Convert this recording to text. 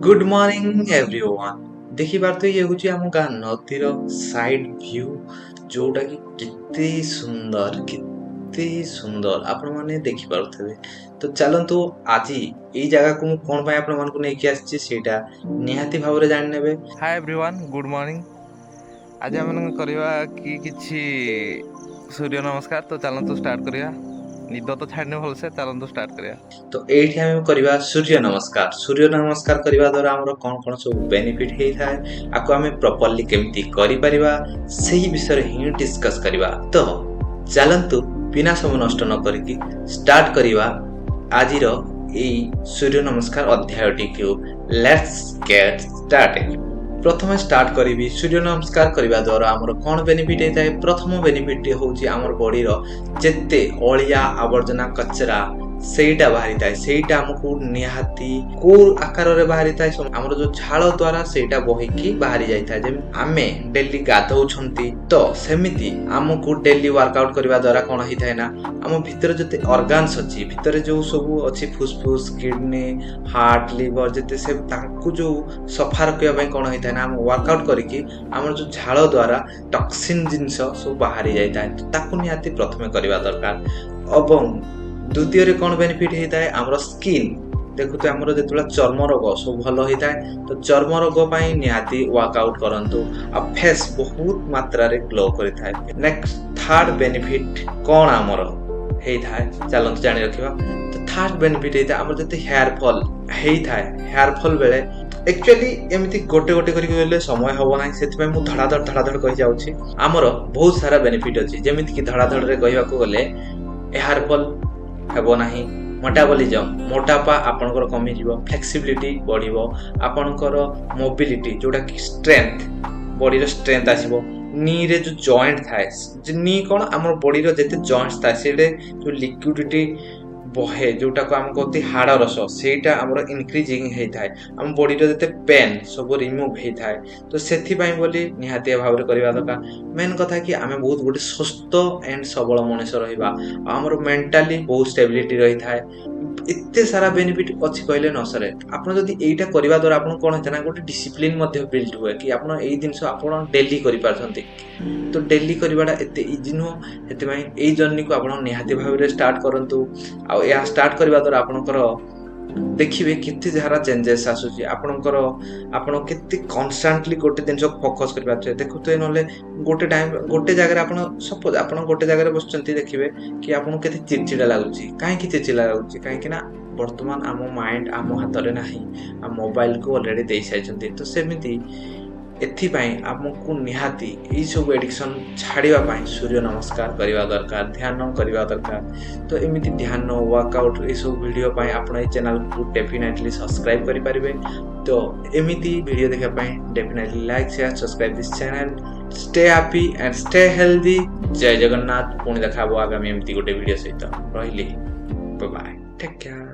Good morning everyone. ଦେଖିପାରୁଥିବେ, ଇଏ ହେଉଛି ଆମ ଗାଁ ନଦୀର ସାଇଡ୍ ଭ୍ୟୁ, ଯୋଉଟାକି କେତେ ସୁନ୍ଦର, କେତେ ସୁନ୍ଦର ଆପଣମାନେ ଦେଖିପାରୁଥିବେ। ତ ଚାଲନ୍ତୁ, ଆଜି ଏଇ ଜାଗାକୁ ମୁଁ କ'ଣ ପାଇଁ ଆପଣମାନଙ୍କୁ ନେଇକି ଆସିଛି, ସେଇଟା ନିହାତି ଭାବରେ ଜାଣିନେବେ। Hi everyone, good morning. ଆଜି ଆମେ କରିବା କି କିଛି ସୂର୍ଯ୍ୟ ନମସ୍କାର। ତ ଚାଲନ୍ତୁ ଷ୍ଟାର୍ଟ କରିବା। ନିଦ ତ ଛାଡ଼ିନି ଭଲସେ, ଚାଲନ୍ତୁ ଷ୍ଟାର୍ଟ କରିବା। ତ ଏଇଠି ଆମେ କରିବା ସୂର୍ଯ୍ୟ ନମସ୍କାର। ସୂର୍ଯ୍ୟ ନମସ୍କାର କରିବା ଦ୍ୱାରା ଆମର କ'ଣ କ'ଣ ସବୁ ବେନିଫିଟ୍ ହେଇଥାଏ, ଆକୁ ଆମେ ପ୍ରପରଲି କେମିତି କରିପାରିବା, ସେହି ବିଷୟରେ ହିଁ ଡିସ୍କସ୍ କରିବା। ତ ଚାଲନ୍ତୁ, ବିନା ସମୟ ନଷ୍ଟ ନ କରିକି ଷ୍ଟାର୍ଟ କରିବା ଆଜିର ଏଇ ସୂର୍ଯ୍ୟ ନମସ୍କାର ଅଧ୍ୟାୟଟିକୁ। Let's get started. ପ୍ରଥମେ ଷ୍ଟାର୍ଟ କରିବି, ସୂର୍ଯ୍ୟ ନମସ୍କାର କରିବା ଦ୍ୱାରା ଆମର କ'ଣ ବେନିଫିଟ୍ ହେଇଥାଏ। ପ୍ରଥମ ବେନିଫିଟ୍ଟି ହେଉଛି, ଆମର ବଡ଼ିର ଯେତେ ଅଳିଆ ଆବର୍ଜନା, କଚରା ସେଇଟା ବାହାରିଥାଏ। ସେଇଟା ଆମକୁ ନିହାତି କୋଉ ଆକାରରେ ବାହାରିଥାଏ? ଆମର ଯୋଉ ଝାଳ ଦ୍ୱାରା ସେଇଟା ବହିକି ବାହାରି ଯାଇଥାଏ। ଯେମିତି ଆମେ ଡେଲି ଗାଧଉଛନ୍ତି, ତ ସେମିତି ଆମକୁ ଡେଲି ୱାର୍କଆଉଟ କରିବା ଦ୍ୱାରା କ'ଣ ହେଇଥାଏ ନା, ଆମ ଭିତରେ ଯେତେ ଅର୍ଗାନ୍ସ ଅଛି, ଭିତରେ ଯୋଉ ସବୁ ଅଛି, ଫୁସଫୁସ, କିଡନୀ, ହାର୍ଟ, ଲିଭର, ଯେତେ ସେ ତାଙ୍କୁ ଯୋଉ ସଫା ରଖିବା ପାଇଁ କ'ଣ ହେଇଥାଏ ନା, ଆମ ୱାର୍କଆଉଟ କରିକି ଆମର ଯୋଉ ଝାଳ ଦ୍ୱାରା ଟକ୍ସିନ୍ ଜିନିଷ ସବୁ ବାହାରି ଯାଇଥାଏ। ତାକୁ ନିହାତି ପ୍ରଥମେ କରିବା ଦରକାର। ଏବଂ ଦ୍ୱିତୀୟରେ କ'ଣ ବେନିଫିଟ୍ ହେଇଥାଏ? ଆମର ସ୍କିନ୍ ଦେଖୁଥିବେ, ଆମର ଯେତେବେଳେ ଚର୍ମ ରୋଗ ସବୁ ଭଲ ହେଇଥାଏ। ତ ଚର୍ମ ରୋଗ ପାଇଁ ନିହାତି ୱାର୍କଆଉଟ କରନ୍ତୁ ଆଉ ଫେସ୍ ବହୁତ ମାତ୍ରାରେ ଗ୍ଲୋ କରିଥାଏ। ନେକ୍ସଟ ଥାର୍ଡ ବେନିଫିଟ୍ କ'ଣ ଆମର ହେଇଥାଏ, ଚାଲନ୍ତୁ ଜାଣି ରଖିବା। ତ ଥାର୍ଡ ବେନିଫିଟ୍ ହେଇଥାଏ, ଆମର ଯେତେ ହେୟାର ଫଲ୍ ହେଇଥାଏ, ହେୟାର ଫଲ୍ ବେଳେ ଆକ୍ଚୁଆଲି ଏମିତି ଗୋଟେ ଗୋଟେ କରିକି ଗଲେ ସମୟ ହବ ନାହିଁ, ସେଥିପାଇଁ ମୁଁ ଧଡ଼ାଧଡ଼ ଧଡ଼ାଧଡ଼ କହିଯାଉଛି। ଆମର ବହୁତ ସାରା ବେନିଫିଟ୍ ଅଛି। ଯେମିତିକି ଧଡ଼ାଧଡ଼ରେ କହିବାକୁ ଗଲେ, ହେୟାର ଫଲ୍ ହେବ ନାହିଁ, ମେଟାବଲିଜମ୍, ମୋଟାପା ଆପଣଙ୍କର କମିଯିବ, ଫ୍ଲେକ୍ସିବିଲିଟି ବଢ଼ିବ, ଆପଣଙ୍କର ମୋବିଲିଟି ଯୋଉଟାକି ଷ୍ଟ୍ରେନ୍ଥ, ବଡ଼ିର ଷ୍ଟ୍ରେନ୍ଥ ଆସିବ, ନିରେ ଯୋଉ ଜଏଣ୍ଟ ଥାଏ, ନି କ'ଣ, ଆମର ବଡ଼ିର ଯେତେ ଜଏଣ୍ଟସ୍ ଥାଏ, ସେଇଟା ଯୋଉ ଲିକ୍ୱିଡିଟି ବହେ, ଯୋଉଟାକୁ ଆମେ କହନ୍ତି ହାଡ଼ ରସ, ସେଇଟା ଆମର ଇନକ୍ରିଜିଂ ହେଇଥାଏ। ଆମ ବଡ଼ିର ଯେତେ ପେନ୍ ସବୁ ରିମୁଭ୍ ହେଇଥାଏ। ତ ସେଥିପାଇଁ ବୋଲି ନିହାତି ଭାବରେ କରିବା ଦରକାର। ମେନ୍ କଥା କି ଆମେ ବହୁତ ଗୋଟେ ସୁସ୍ଥ ଆଣ୍ଡ ସବଳ ମଣିଷ ରହିବା ଆଉ ଆମର ମେଣ୍ଟାଲି ବହୁତ ଷ୍ଟେବିଲିଟି ରହିଥାଏ। ଏତେ ସାରା ବେନିଫିଟ୍ ଅଛି, କହିଲେ ନ ସରେ। ଆପଣ ଯଦି ଏଇଟା କରିବା ଦ୍ୱାରା ଆପଣ କ'ଣ ହେଇଥାଏ ନା, ଗୋଟେ ଡିସିପ୍ଲିନ୍ ମଧ୍ୟ ବିଲ୍ଡ ହୁଏ କି ଆପଣ ଏଇ ଜିନିଷ ଆପଣ ଡେଲି କରିପାରୁଛନ୍ତି। ତ ଡେଲି କରିବାଟା ଏତେ ଇଜି ନୁହଁ, ସେଥିପାଇଁ ଏଇ ଜର୍ଣ୍ଣିକୁ ଆପଣ ନିହାତି ଭାବରେ ଷ୍ଟାର୍ଟ କରନ୍ତୁ। ଆଉ ଏହା ଷ୍ଟାର୍ଟ କରିବା ଦ୍ୱାରା ଆପଣଙ୍କର ଦେଖିବେ କେତେ ସାରା ଚେଞ୍ଜେସ୍ ଆସୁଛି ଆପଣଙ୍କର, ଆପଣ କେତେ କନଷ୍ଟାଣ୍ଟଲି ଗୋଟେ ଜିନିଷ ଫୋକସ୍ କରିପାରୁଥିବେ, ଦେଖୁଥିବେ। ନହେଲେ ଗୋଟେ ଟାଇମ୍ ଗୋଟେ ଜାଗାରେ ଆପଣ, ସପୋଜ ଆପଣ ଗୋଟେ ଜାଗାରେ ବସୁଛନ୍ତି, ଦେଖିବେ କି ଆପଣଙ୍କୁ କେତେ ଚିଡ଼ଚିଡ଼ା ଲାଗୁଛି। କାହିଁକି ଚିଡ଼ଚିଡ଼ା ଲାଗୁଛି? କାହିଁକି ନା ବର୍ତ୍ତମାନ ଆମ ମାଇଣ୍ଡ ଆମ ହାତରେ ନାହିଁ, ଆମ ମୋବାଇଲକୁ ଅଲରେଡ଼ି ଦେଇସାରିଛନ୍ତି। ତ ସେମିତି ଏଥିପାଇଁ ଆମକୁ ନିହାତି ଏଇସବୁ ଏଡ଼ିକ୍ସନ୍ ଛାଡ଼ିବା ପାଇଁ ସୂର୍ଯ୍ୟ ନମସ୍କାର କରିବା ଦରକାର, ଧ୍ୟାନ କରିବା ଦରକାର। ତ ଏମିତି ଧ୍ୟାନ, ୱାର୍କଆଉଟ୍ ଏସବୁ ଭିଡ଼ିଓ ପାଇଁ ଆପଣ ଏଇ ଚ୍ୟାନେଲକୁ ଡେଫିନେଟଲି ସବସ୍କ୍ରାଇବ୍ କରିପାରିବେ। ତ ଏମିତି ଭିଡ଼ିଓ ଦେଖିବା ପାଇଁ definitely like, share, subscribe this channel. Stay happy and stay healthy. ଜୟ ଜଗନ୍ନାଥ। ପୁଣି ଦେଖା ହେବ ଆଗାମୀ ଏମିତି ଗୋଟେ ଭିଡ଼ିଓ ସହିତ। ରହିଲି, bye, take care.